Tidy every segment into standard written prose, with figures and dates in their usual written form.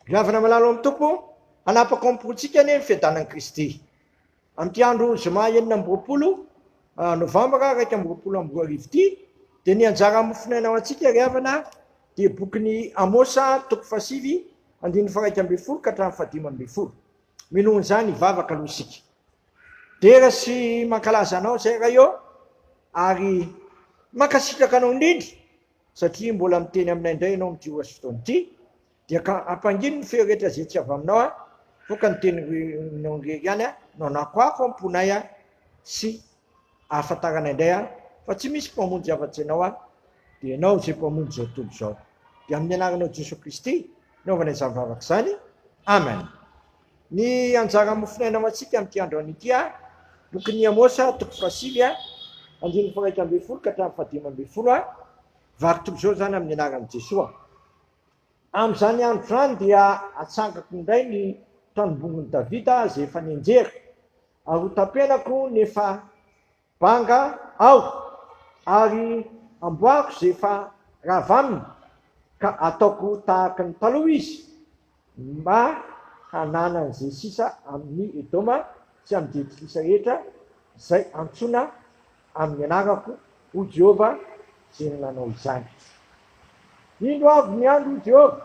Ry havana malala ao amin'ny Tompo, hanapaka ao am-pontsika anie ny fiadanan'i Kristy. Amin'ity andro zoma 26 novambra 2021 ity, dia ny anjara mofonaina ho antsika ry havana dia bokin'i Amosa toko fahasivy andininy faha-11 ka hatramin'ny faha-15. Minoan'izany hivavaka aloha isika. Dera sy mankalaza Anao izay Ray ô, ary mankasitraka Anao indrindra satria mbola miteny aminay indray Ianao amin'ity ora sy fotoana ity, dia ka ampangino ny feo rehetra izay tsy avy Aminao aho, fa ka ny teninao irery ihany no anakoako am-ponay sy ahafantaranay indray aho fa tsy misy Mpamonjy afa-tsy Ianao aho, dia Ianao izay Mpamonjy izao tontolo izao. Dia amin'ny anaranao Jesoa Kristy naovana izany vavaka izany. Amen. Ny anjara mofonaina ho antsika amin'ity androany ity, bokin'i Amosa, toko fahasivy, andininy faha-11 ka hatramin'ny faha-15, Vaky toy izao izany amin'ny anaran'i Jesoa. Amin'izany andro izany dia hatsangako indray ny tanimbongon'i Davida izay efa nianjera, ary hotapenako ny efa banga ao, ary hamboariko izay efa rava aminy, ka hataoko tahaka ny taloha izy, mba hananan'izay sisa amin'i Edoma sy amin'ny jentilisa rehetra izay antsoina amin'ny anarako, hoy Jehovah, izay nanao izany. Indro avy ny andro, hoy Jehovah,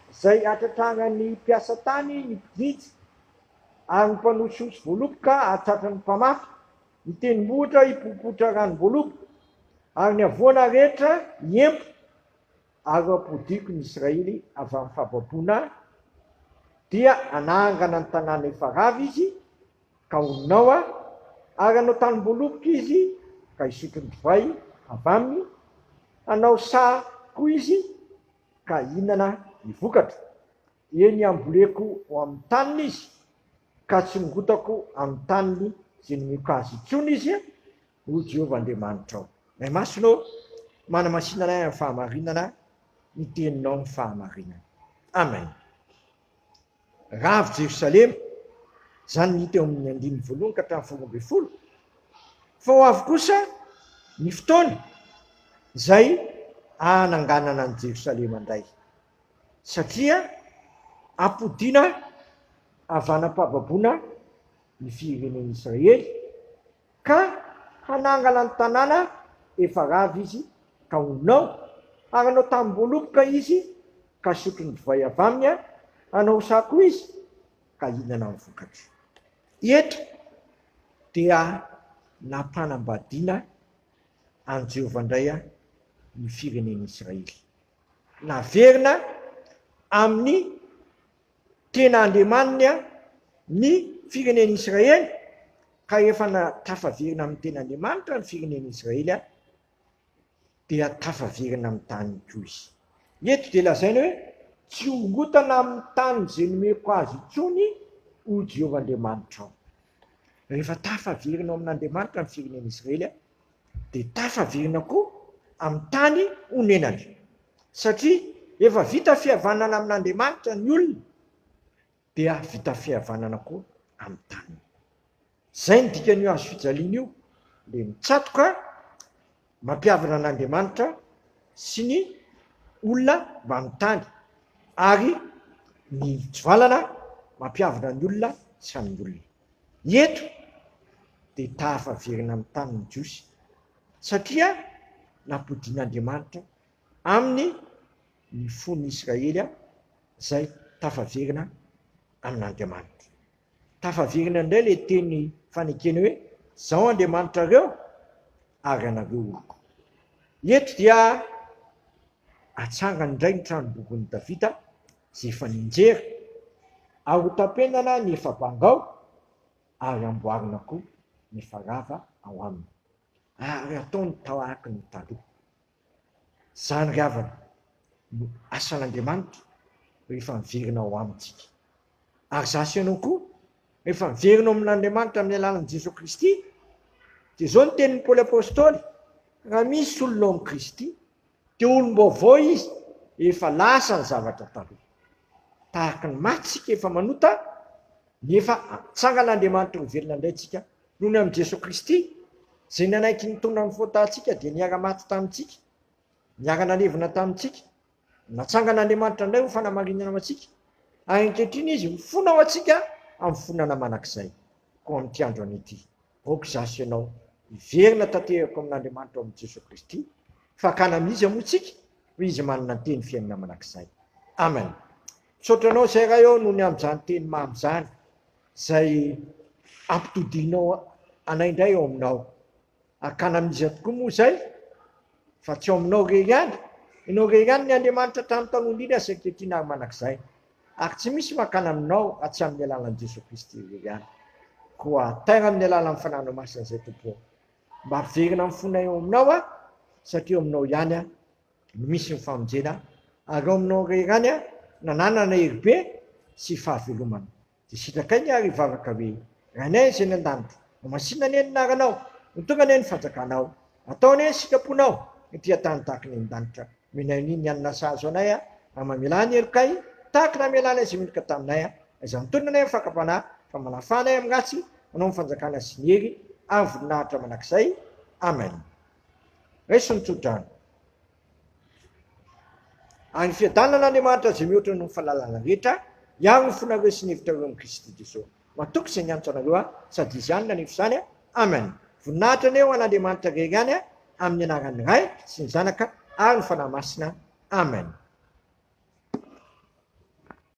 izay hahatratraran'ny mpiasa tany ny mpijinja, ary ny mpanosihosy voaloboka hahatratra ny mpamafy, ny tendrombohitra hipoipoitra ranom-boaloboka, ary ny havoana rehetra hiempo, ary ho ampodiako ny Israely avy amin'ny fahababoana, dia hanangana ny tanàna efa rava izy, ka honina ao aho, ary hanao tanim-boaloboka izy, ka hisotro ny divay avy aminy, hanao saha koa izy, ka hihinana ny vokatra. Eny hamboleko ao amin'ny taniny izy, ka tsy hongotako amin'ny taniny izay nomeko azy intsony izy, hoy Jehovah Andriamanitrao. Ray Masina ô, manamasina anay amin'ny fahamarinana, ny teninao ny fahamarinana. Amen. Ravo Jerosalema, izany ny hita eo amin'ny andininy voalohany ka hatramin'ny faharoa ambin'ny folo, fa ho avy kosa ny fotoana izay hananganana an'i Jerosalema indray. Satria ampodiana havanam-pahababoana ny firenen'Israely, ka hanangana ny tanàna efa rava izy ka honina ao, ary hanao tamim-boaloboka izy ka hisotro ny divay avy aminy, hanao saha koa izy ka hihinana ny vokatra. Eto dia nampanambadiana an'i Jehovah indray ny firenen'Israely. Naverina amin'ny tena Andriamaniny ny firenen'Israely, ka rehefa tafaverina amin'ny tena Andriamanitra ny firenen'Israely dia tafaverina amin'ny taniny koa izy. Eto dia lazaina hoe tsy hongotana amin'ny tany izay nomeko azy intsony hoy Jehovah Andriamanitrao. Rehefa tafaverina ao amin'Andriamanitra ny firenen'Israely dia tafaverina koa amin'ny tany onenany. Satria efa vita fihavanana amin'Andriamanitra ny olona, dia vita fihavanana koa amin'ny taniny. Izay no dikan'io hazo fijaliana io, ilay mitsatoka mampihavana an'Andriamanitra sy ny olona mbamin'ny tany, ary ny mitsivalana mampihavana ny olona samy olona. Eto dia tafaverina amin'ny tany ny Jiosy, satria nampodian'Andriamanitra aminy ny fon'ny Israely izay tafaverina amin'Andriamanitra. Tafaverina indray ilay teny fanekena hoe, Izaho Andriamanitrareo ary ianareo oloko. Eto dia atsangany indray ny tranom-bokin'i Davida izay efa nianjera, ary hotapenana ny efa banga ao, ary hamboarina koa ny efa rava ao aminy, ary hataony tahaky ny taloha. Izany ry havana no asan'Andriamanitra rehefa miverina ao aminy tsika. Ary izaho sy ianao koa, rehefa miverina ao amin'Andriamanitra amin'ny alalan'i Jesoa Kristy, dia izao ny tenin'i Paoly Apostoly, raha misy olona ao amin'i Kristy, dia olom-baovao izy, efa lasa ny zavatra taloha. Tahaka ny maty isika efa manota, nefa atsangan'Andriamanitra ho velona indray isika noho ny amin'i Jesoa Kristy, izay nanaiky nitondra ny fahotantsika dia niara-maty tamintsika, niara-nalevina tamintsika, natsangan'Andriamanitra indray ho fanamarinana ho antsika. Ary ankehitriny Izy mifona ho antsika amin'ny fonana manakizay. Koa amin'ity andro anio ity, aoka izaho sy ianao hiverina tanteraka ao amin'Andriamanitra ao amin'i Jesoa Kristy, fa hakana amin'iza moa isika? Fa Izy manana ny teny fiainana manakizay. Amen. Misaotra Anao izay Ray ô noho ny amin'izany teny mamy izany, izay ampitodianao anay indray ao Aminao. Hakana amin'iza tokoa moa izay? Fa tsy ao aminao irery ihany. Ianao irery ihany ny Andriamanitra hatramin'ny taloha indrindra sy ankehitriny ary mandrakizay. Ary tsy misy makana aminao raha tsy amin'ny alalan'i Jesoa Kristy irery ihany. Koa taira amin'ny alalan'ny Fanahinao Masina izay Tompo ô. Mba haverina amin'ny fonay ao aminao aho, satria ao aminao ihany no misy ny famonjena, ary ao aminao irery ihany nananana hery be sy fahavelomana. Dia sitrakay ny ary hivavaka hoe, Rainay izay any an-danitra, ho masina anie ny anaranao, ho tonga anie ny fanjakanao, atao anie ny sitraponao, ety an-tany tahaka ny any an-danitra. Omenay anio ny hanina sahaza anay, ary mamelà ny helokay, tahaka ny namelanay izay meloka taminay, aiza mitonona anay amin'ny fakam-panahy, fa manafaha anay amin'ny ratsy, anao ny fanjakana sy ny hery ary ny voninahitra mandrakizay. Amen. Raiso ny tsodrano. Ary ny fiadanan'Andriamanitra izay mihoatra noho ny fahalalana rehetra, hiaro ny fonareo sy ny hevitrareo amin'i Kristy Jesoa. Matoky izay niantso anareo aho, sady Izy ihany nanefa izany. Amen. Voninahitra anie ho an'Andriamanitra irery ihany, amin'ny anaran'ny Ray sy ny Zanaka ary ny Fanahy Masina. Amen.